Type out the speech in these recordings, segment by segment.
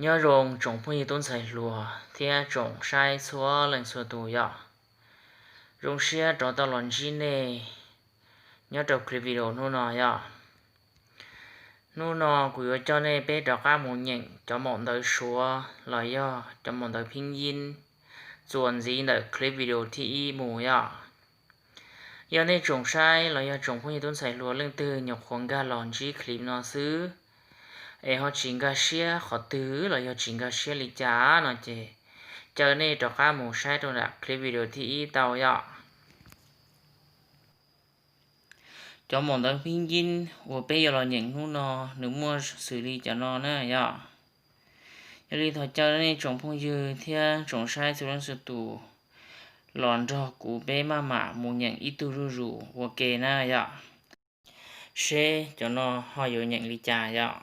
Nyob zoo tsoom phooj ywg tub ntxhais hluas thiab tsoom saib txhua leej txhua tus yom. Zoo siab rov tau los ntsib nej nyob rau clip video hnub no yom. Hnub no kuv yuav coj nej peb rov qab mus nyeem cov maum ntawv Suav los yog cov maum ntawv phib yib txuas ntxiv ntawm clip video thib ib mus yom. Yog nej tsoom saib los yog tsoom phooj ywg tub ntxhais hluas leej twg nyuam qhuav nkag los ntsib clip no xwb, es ho tsis nkag siab qhov twg los yog tsis nkag siab li cas no ces, caw nej rov qab mus saib rau nram clip video thib ib tau yom. Cov maum ntawv phib yib uas peb yuav los nyeem hnub no, nws muaj xws li cov no na yom. Yog li thov caw nej tsoom phooj ywg thiab tsoom saib txhua leej txhua tus los nrog kuv peb maj mam mus nyeem ib tug zuj zus ua ke na yom, seb cov no ho yuav nyeem li cas yom.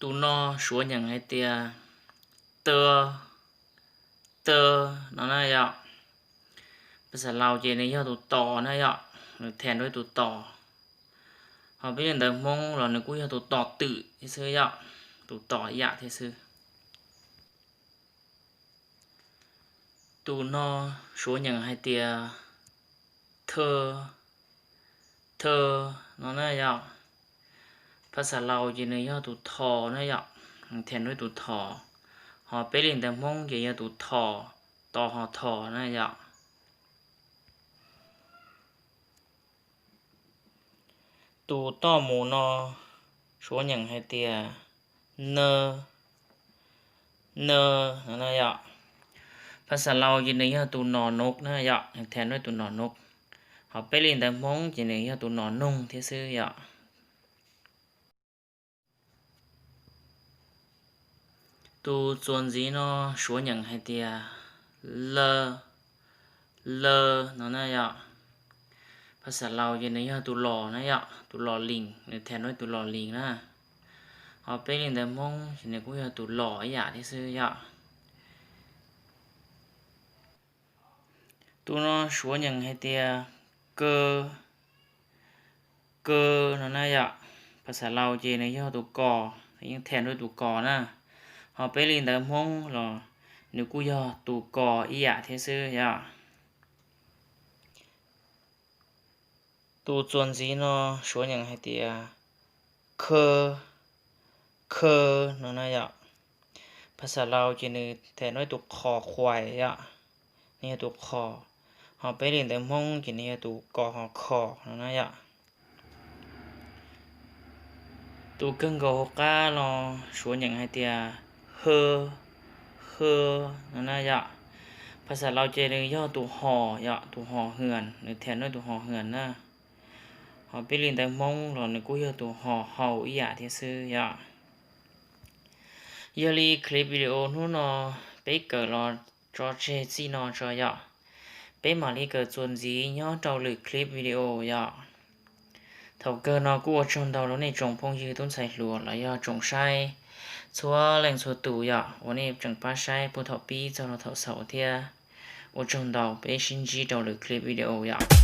Tus no Suav nyeem hais tias, tơ, tơ no na yom. Phas xas Laus ces nws yog tus tos na yom, nws thas rau tus tos. Ho peb li ntawv Hmoob los nws kuj yog tus tos twm thiab xwb yom, tus tos ib yam thiab xwb. Tus no Suav nyeem hais tias, thơ, thơ no na yom. Phas xas Laus ces nws yog tus thos na yom, nws thas rau tus thos. Ho peb li ntawv Hmoob ces yog tus thos, tos ho thos na yom. Tus toj mus no Suav nyeem hais tias, nơ, nơ no na yom. Phas xas Laus ces nws yog tus nos nôk na yom, nws thas rau tus nos nôk. Ho peb li ntawv Hmoob ces nws yog tus nos noog thiab xwb yom. Tus txuas ntxiv no Suav nyeem hais tias, lơ, lơ no na yom. Phas xas Laus ces nws yog tus los na yom, tus los lis, nws thas rau tus los lis na. Ho peb li ntawv Hmoob ces nws kuj yog tus los ib yam thiab xwb yom. Tus no Suav nyeem hais tias, kơ, kơ no na yom. Phas xas Laus ces nws yog tus kos, nws yeej thas rau tus kos na. Ho peb li ntawv Hmoob los nws kuj yog tus kos ib yam thiab xwb yom. Tus txuas ntxiv no Suav nyeem hais tias, khơ, khơ no na yom. Phas xas Laus ces nws thas rau tus qhos khuais yom, nws yog tus qhos. Ho peb li ntawv Hmoob ces nws yog tus kos ho khos no na yom. Tus kawg nkaus hauv qab no Suav nyeem hais tias, hơ, hơ no na yom. Phas xas Laus ces nws yog tus hos yom, tus hos hwm, nws thas rau tus hos hwm na. Ho peb li ntawv Hmoob los nws kuj yog tus hos hau ib yam thiab xwb yom. Yog li clip video hnub no peb kawm los tso tseg txij no tso yom. Peb mam li kawm txuas ntxiv nyob rau lwm clip video yom. Thaum kawg no kuj ua tsaug ntau rau nej tsoom phooj ywg tub ntxhais hluas los yog tsoom saib txhua leej txhua tus yom, uas nej tseem pab saib puag thaum pib txog rau thaum xaus thiab. Ua tsaug ntau, peb sib ntsib rau lwm clip video yom.